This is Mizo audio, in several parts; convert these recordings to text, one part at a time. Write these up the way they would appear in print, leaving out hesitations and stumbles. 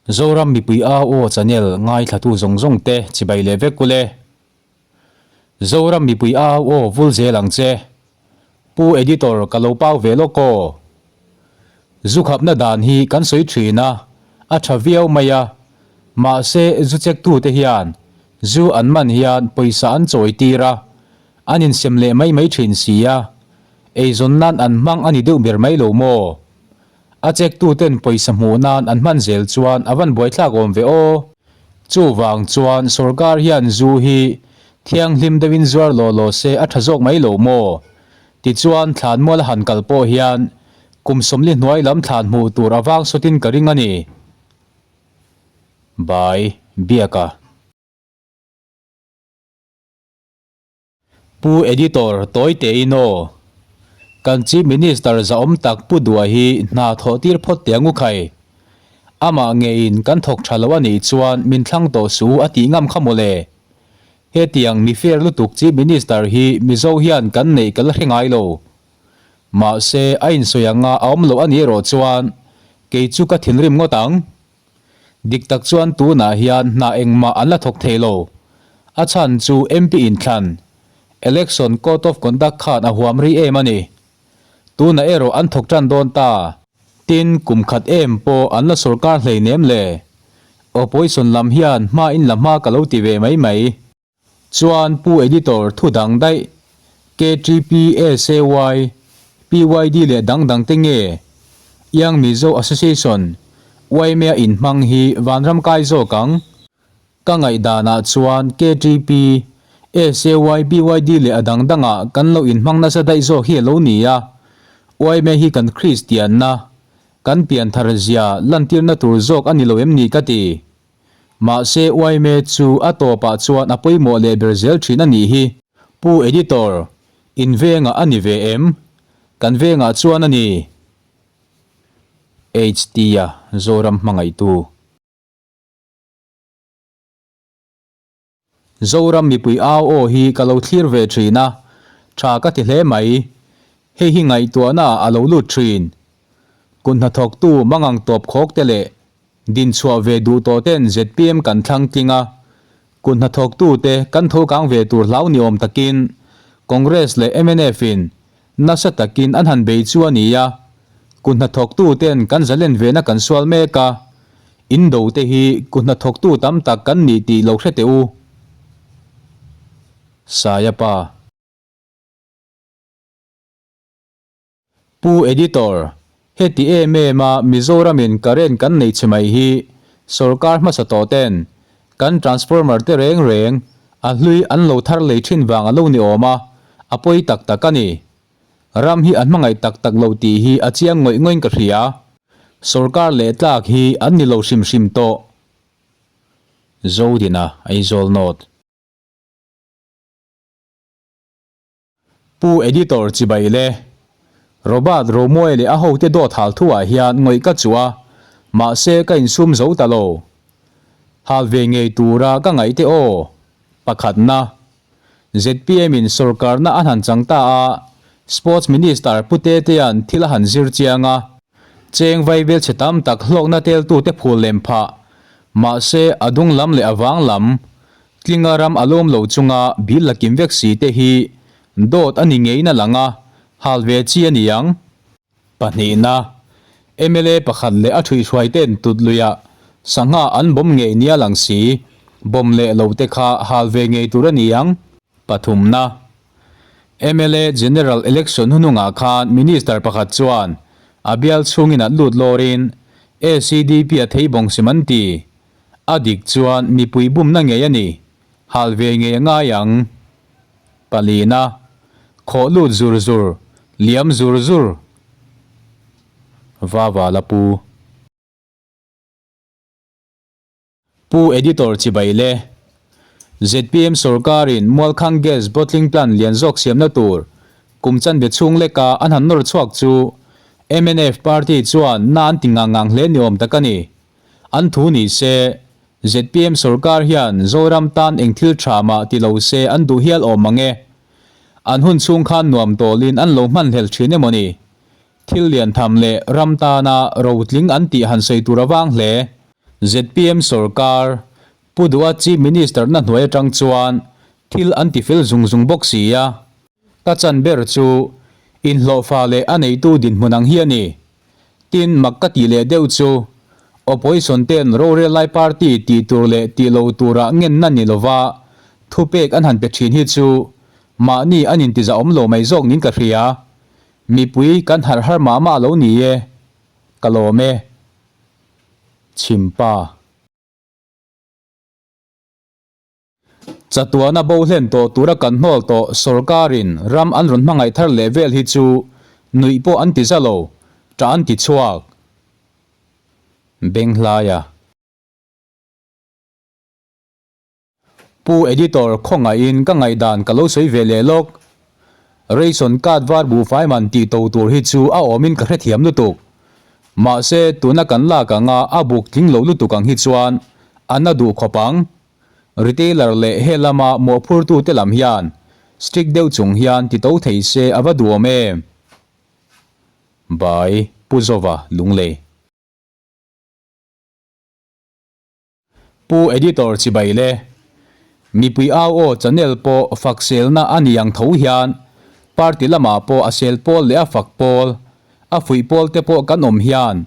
Zoram mipui au aw channel ngaithlatu zawng zawng te chibai leh vek ule. Zoram mipui au aw vul zel ang che. Pu Editor ka lo pau ve lawk aw. Zu khapna dan hi kan sawi thin a, a tha viau mai a. Mahse zu check tu te hian zu an man hian pawisa an chawi tir a, an insem leh mai mai thin si a. Eizawn nan an hmang a ni deuh ber mai lo maw? A check tu ten pawisa hmuh nan an hman zel chuan a van buaithlak awm ve aw. Chuvang chuan sorkar hian zu hi thianghlim deuhin zuar law law se a tha zawk mai lo maw? Tichuan thlanmual a han kal pawh hian kum 40 hnuai lam thlan hmuh tur a vang sawtin ka ring a ni. By Biaka. Pu Editor, tawi tein aw. Kan Chief Minister zahawm tak Pu Dua hi hna thawh tir phawt teh angu khai. Amah ngeiin kan thawk tha lo a nih chuan min thlang tawh su a tih ngam kha mawle. Hetiang mi fair lutuk Chief Minister hi Mizo hian kan neih ka la hre ngai lo. Mahse a insawi anga a awm loh a nih erawh chuan kei chu ka thinrim ngawt ang. Dik tak chuan tunah hian hna engmah an la thawk thei lo. A chhan chu MP inthlan, Election Code of Conduct khan a huam rei em a ni. Tunah erawh an thawk tan dawn ta. Tin, kum khat em pawh an la sawrkar hleinem le. Opposition lam hian hma in la hma ka lo ti ve mai mai. Chuan Pu Editor thu dang daih, KTP, SAY, PYD leh dang dang te nge Young Mizo Association, yma a inhmang hi vanram kai zawk ang? Ka ngaihdanah chuan KTP, SAY, PYD leh a dang dangah kan lo inhmang nasa daih zawk hi a lo ni a, yma hi kan Kristianna, kan pianthar zia lantirna tur zawk a ni lo em ni ka ti. Mahse yma chu a tawpah chuan a pawimawh leh ber zel thin a nih hi. Pu Editor, in vengah a ni ve em? Kan vengah chuan a ni. HT-a Zoram hmangaihtu. Zoram mipui au aw hi ka lo thlir ve thin a, tha ka ti hle mai. Hei hi ngaihtuahna ah a lo lut thin. Kut hnathawktu mangang tawp khawk te leh dinchhuah ve duh tawh ten zpm kan thlang tling a, kut hnathawktu te kan tho kang ve tur hlau ni awm takin Congress leh mnf in Nasa takin an han bei chu a ni a, kut hnathawktu ten kan zalen vena kan sual mek a, in do te hi kut hnathawktu tam tak kan nih tih lo hre teh u. Saia pa. Pu Editor, heti em em a Mizoramin current kan nei che mai hi sorkar hmasa tawh ten kan transformer te reng reng A hlui an lo thar lei thin vang a lo ni awm a, a pawi tak tak a ni. Ram hi a hmangaih tak tak lo tih hi a chiang ngawih ngawih in ka hria. Sorkar leh tlak hi an ni lo hrim hrim tawh. Zodina Aizawl North. Pu Editor chibai le. Robert Romuai leh a hote dawt hal thuah hian ngawih ka chuh a, mahse ka insum zo ta lo. Hal ve ngei tura ka ngaih te aw. Pakhatna. Zpm in sawrkarna a han chang ta a, Sports Minister Pu Tetea'n thil a han zir chiang a. Cheng vaibel chhe tam tak hlawkna teltute phul lem phah. Mahse a dung lam leh a vang lam Tlinga ram a lawm lo chunga bil la kim vek si te hi dawt a ni ngeiin a lang a, hal ve chi a ni ang. Pahnihna, mla pakhat leh a thuihhruai ten tut luiah sangha an bawm ngei nia lang si, bawm leh lo te kha hal ve ngei tur a ni ang. Pathumna, mla General Election hunungah khan Minister pakhat chuan a bial chhungin an lut lawrin ACDP a thei bawng sim an ti. A dik chuan mipui bumna ngei a ni, hal ve ngei a ngai ang. Palina, Khawh lut zur zur, liam zur zur. Vava la pu. Pu Editor chibai le. Zpm sorkarin Mualkhang Gas Bottling Plant lian zawk siamna tur kum chanve chhung leka an han nawr chhuak chu mnf party chuan na an ti ngang ngang hle ni awm tak a ni. An thu ni se, zpm sorkar hian Zoram tan eng thil tha mah ti lo se an duh hial awm mang e. An hun chhung khan nuam tawlin an lo hmanhlel thin emaw ni? Thil lian tham leh ram tana rotling an tih han sawi tur avang hle. Zpm sorkar, Pu Duha Chief Minister na hnuai atang chuan thil an ti fel zung zung bawk si a. Ka chan ber chu inhlawhfa leh a neitu dinhmun ang hi a ni. Tin, mak ka tih leh deuh chu Opposition ten rorel lai party tih tur leh tih lo turah ngenna ni lova thupek an han pe thin hi chu mahni an intiza awm lo mai zawk niin ka hria. Mipui kan harh har mah mah lo ni e. Ka lawm e. Chhimpa. Chatuana bo hlen tawh tura kan hnawl tawh sorkarin ram an rawn hmangaih thar leh vel hi chu nuih pawh an ti za lo, ṭah an ti chhuak. Benghlaia. Pu Editor khawngaihin ka ngaihdan ka lo sawi ve leh lawk. Ration card var buhfai man tih to tur hi chu a awmin ka hrethiam lutuk. Mahse tuna kan lak anga a buk tling lo lutuk ang hi chuan a na duh khawp ang. Retailer leh he lama mawhphurtute lam hian strict deuh chung hian ti to thei se a va duhawm em? By Pu Zova Lunglei. Pu Editor chibai le. Mipui au aw channel pawh fak selna a ni ang tho hian party lamah pawh a sel pawl leh a fak pawl, a fuih pawl te pawh kan awm hian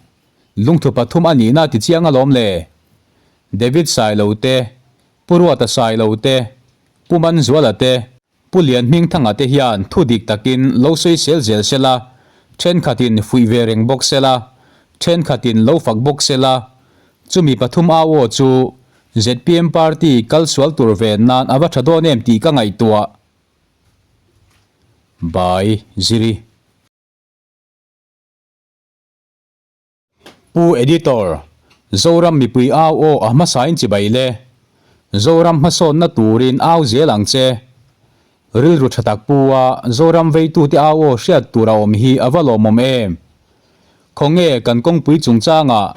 lungthu pathum a nihna ti chiang alawm le. David Sailo te, Pu Ruata Sailo te, Pu Manzuala te, Pu Lianhmingthanga te hian thu dik takin lo sawi sel zel sela, thenkhatin fuih ve reng bawk sela, thenkhatin lo fak bawk sela, chumi pathum au aw chu zpm party kal sual tur ve nan a va tha dawn em tih ka ngaihtuah. By Ziri. Pu Editor, Zoram mipui au aw a hmasain chibai le. Zoram hmasawnna turin au zel ang che. Rilru tha tak pu a Zoram veitute au aw hriat tur a awm hi a va lawmawm em. Khawnge kan kawngpui chungchangah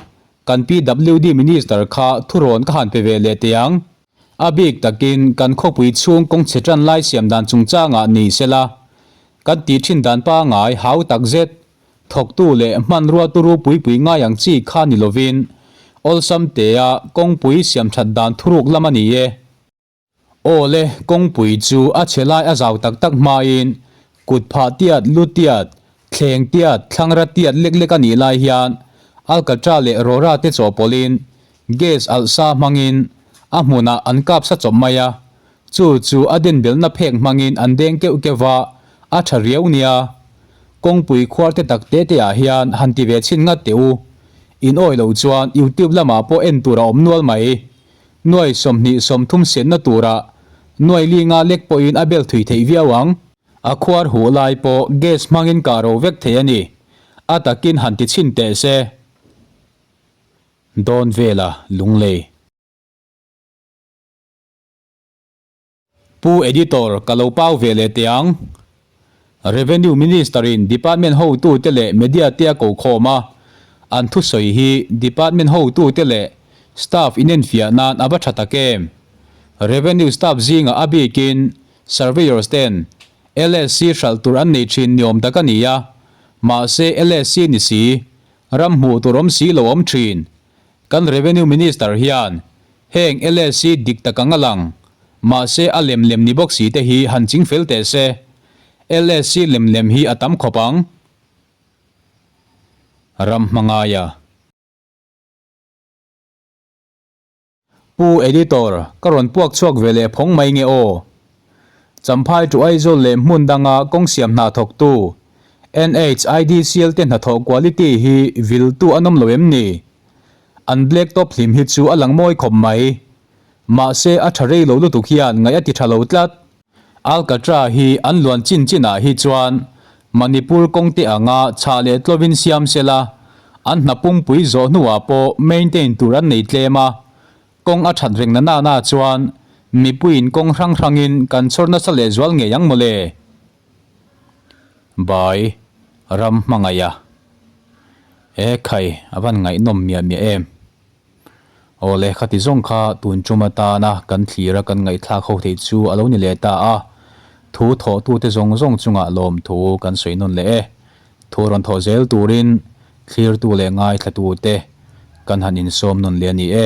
kan PWD Minister kha thurawn ka han pe ve leh teh ang. A bik takin kan khawpui chhung kawng chhe tan lai siam dan chungchangah ni sela, kan tih thin dan pangai hau tak zet, thawktu leh hmanrua turu pui pui ngai ang chi kha ni lovin, awlsam tea kawngpui siam that dan thuruk lam a ni e. Aw le, kawngpui chu a chhe lai a zau tak tak hmain kut phah tiat, lu tiat, thleng tiat, thlangra tiat lek lek a nih lai hian Alkatra leh Rora te chawhpawlhin Gas alh sa hmangin a hmunah an kap sa chawp mai a, chu chu a denbelna phek hmangin an deng keuh keuh va, a tha riau nia. Kawngpui khuar te tak te te ah hian han ti ve chhin ngat teh u. In awi loh chuan YouTube lamah pawh en tur a awm nual mai. Nuai 20 30 senna turah nuai li nga lek pawhin a bel thui theih viau ang. A khuar huh lai pawh gas hmangin kah ro vek thei a ni. A takin han ti chhin teh se. Dawn vela Lunglei. Pu Editor ka lo pau ve leh teh ang. Revenue Minister in Department hotute leh Media te a ko khawm a, an thusawi hi Department hotute leh Staff inenfiah nan a va tha tak em. Revenue Staff zingah a bikin Surveyors ten LSC hralh tur an nei thin ni awm tak a ni a, mahse LSC ni si Ram hmuh tur awm si lo awm thin. Kan Revenue Minister hian heng LSC dik tak ang a lang, mahse a lem lem ni bawk si te hi han ching fel teh se. LSC lem lem hi a tam khawp ang. Ram hmangaia. Pu Editor, ka rawn puak chhuak ve leh phawng mai nge aw? Champhai to Aizawl leh hmun danga kawng siam hna thawktu NHIDCL te hnathawh quality hi viltu an awm lo em ni? An black top hlim hi chu a lang mawi khawp mai. Mahse a tha rei lo lutuk hian ngaih a ti tha lo tlat. Alkatra hi an luan chin chinah hi chuan Manipur kawng te anga chhah leh tlawin siam sela, an hna pungpui zawh hnuah pawh maintain tur an nei tlem a, kawng a that reng na na na chuan mipuiin kawng hrang hrangin kan chhawr nasa lehzual ngei ang mawle. By Ram Hmangaiha. E khai, a van ngaihnawm miah miah em. Aw le, khati zawng kha tun tum atana kan thlir a kan ngaihthlak ho theih chu a lo ni leh ta a, thu thawhtute zawng zawng chungah lawmthu kan sawi nawn leh e. Thu rawn thawh zel turin thlirtu leh ngaithlatute. kan han insawm nawn leh a ni e.